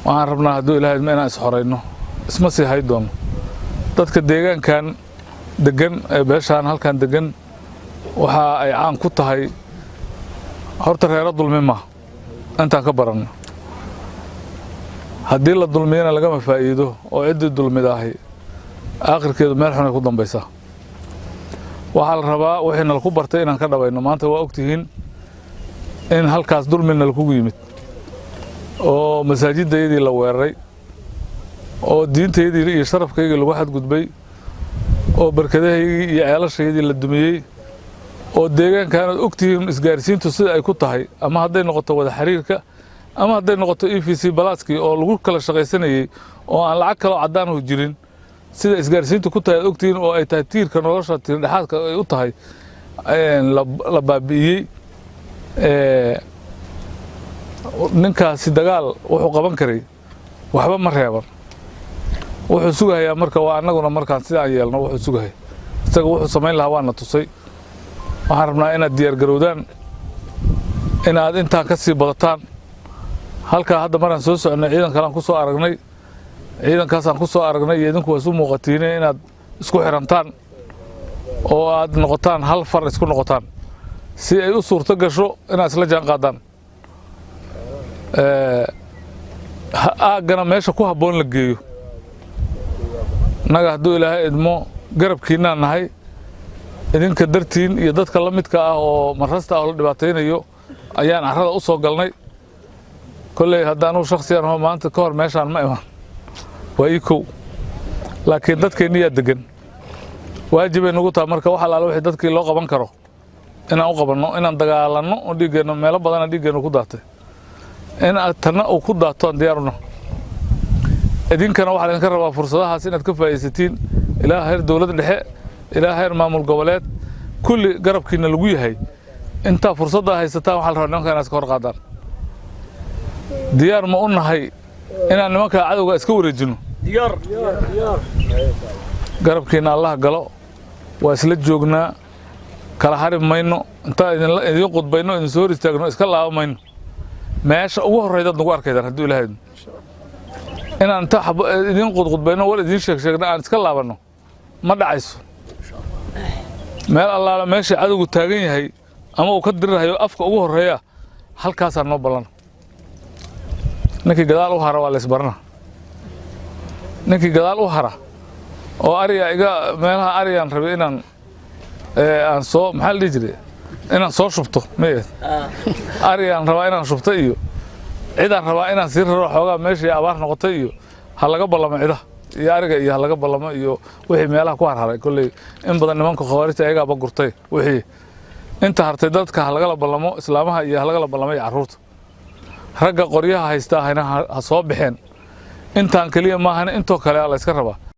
Waxaan rabnaa, hadduu Ilahay idmo, inaan isxorayno. Isma sii hay doono. Dadka deegaankan degan ee beeshaan halkan degan waxa ay caan ku tahay horta reero dulmi ma intaan ka baranno. Haddii la dulmiyana lagama faa'iido, oo ciddii dulmidaahi aakhirkeedu meel xunay ku dambaysaa. Waxaa la rabaa wixii nalaku bartay inaan ka dhabayno. Maanta waa ogtihiin in halkaas dulmi nalakugu yimid, oo masaajidayadii la weeraray, oo diintaydii iyo sharafkaygii lagu xadgudbay, oo barkadahaygii iyo ceelashaydii la dumiyey, oo deegaankaanaad ogtihiin isgaarsiintu sida ay ku tahay, ama hadday noqoto wada xiriirka ama hadday noqoto EVC Plus-kii oo lagu kala shaqaysanayey oo aan lacag kaloo caddaanuhu jirin, sida isgaarsiintu ku tahay aad ogtihiin, oo ay tahay tiirka nolosha, tiirdhexaadka ay u tahay, la baabi'iyey. Ninkaasi dagaal wuxuu qaban karay waxba ma reeban. Wuxuu sugahayaa marka waa annaguna markaan sida aan yeelno. Wuxuu sugahaya isaga, wuxuu samayn lahaa waana tusay. Waxaan rabnaa inaad diyaargarowdaan, inaad intaan ka sii badataan. Halkaa hadda maraan soo soconay ciidan kalean ku soo aragnay, ciidankaasaan ku soo aragnay iyo idinku waa isu muuqatiine, inaad isku xirantaan oo aad noqotaan hal far, isku noqotaan, si ay u suurto gasho inaad isla jaan qaadaan, aaggana meesha ku habboon la geeyo. Innaga, hadduu Ilaahay idmo, garabkiinnaan nahay idinka dartiin iyo dadka la midka ah oo marrasta ah oo la dhibaataynayo ayaan carrada u soo galnay. Kolley hadda anugu shaksiyan aho maanta ka hor meeshaan ma iman, waa ii kow, laakiin dadkeenniyaa deggan. Waajibay nagu taha marka wax allaala wixii dadkii loo qaban karo inaan u qabanno, inaan dagaalanno oo dhiiggeenno, meelo badana dhiiggeennu ku daatay, in aad tanna uu ku daato aan diyaaruna. Idinkana waxaa idinka rabaa fursadahaas inaad ka faa'iidaysatiin, ilaa heer dowlad dhexe, ilaa heer maamul goboleed, kulli garabkiina lagu yahay. Intaa fursadda haysataan, waxaa la rabaa nimanka inaad iska hor qaadaan. Diyaar ma u nahay inaan nimanka cadowga iska wareejinno? Garabkiina Allah galo. Waa isla joognaa, kala hari mayno. Intaan idiin qudbayno, idin soo hor istaagno, iska laaba mayno. Meesha ugu horreydaad nagu arkaydaan, hadduu Ilahay idmo. Inaan inta idiin qudqudbayno, war idiin sheeg sheegno, aan iska laabanno ma dhacayso. Meel allaala meesha cadowgu taagan yahay ama uu ka dirirahayo afka ugu horreeya, halkaasaa noo ballana. Ninkii gadaal u hara waa laysbarana. Ninkii gadaal u hara oo ariga iga meelaha arigaan rabay inaan aan soo, maxaa la dhihi jiray, inaan soo shubto maye, arigaan rabaa inaan shubto iyo cidaan rabaa inaan sii raro, xoogaa meeshii abaar noqotay iyo ha laga ballamo cidaha iyo ariga iyo ha laga ballamo iyo wixii meelaha ku harharay. Kolley in badan nimanka khawaarijta ayagaaba gurtay. Wixii inta hartay dadka ha lagala ballamo, islaamaha iyo ha lagala ballamo iyo carruurta. Ragga qoryaha haysta ahayna ha soo baxeen. Intaan keliya maahane, intoo kale la iska rabaa.